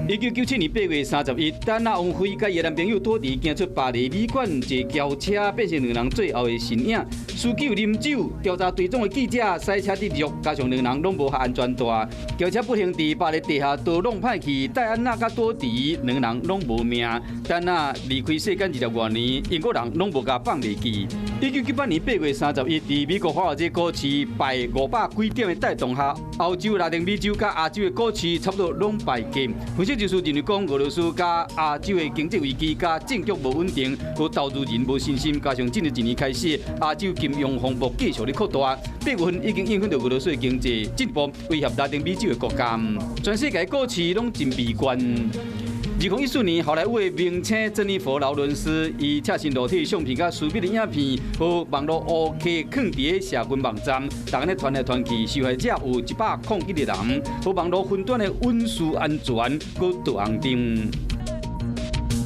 1997年8月31，戴安娜王妃佮伊男朋友多迪行出巴黎旅館，坐轎車變成兩人最後的身影。司機有啉酒，調查追蹤的記者駛車佇弱，加上兩人攏無繫安全帶，轎車不幸佇巴黎地下道弄歹去，戴安娜佮多迪兩人攏無命。戴安娜離開世間20外年，英國人攏無共放袂記。1998年8月31，佇美國華爾街股市敗500幾點的帶動下，歐洲、拉丁美洲佮亞洲的股市差不多攏敗價。分析人士認為講，俄羅斯佮亞洲的經濟危機佮政局無穩定，予投資人無信心，加上進入一年開始，亞洲金融風暴繼續咧擴大，8月份已經影響到俄羅斯的經濟，進一步威脅拉丁美洲的國家。全世界股市攏真悲觀。2014年，好萊塢的明星珍妮佛勞倫斯，伊赤身露體相片佮私密的影片，予網路烏客囥佇咧社群網站，逐家咧傳來傳去，受害者有101個人，予網路雲端的隱私安全閣倒紅燈。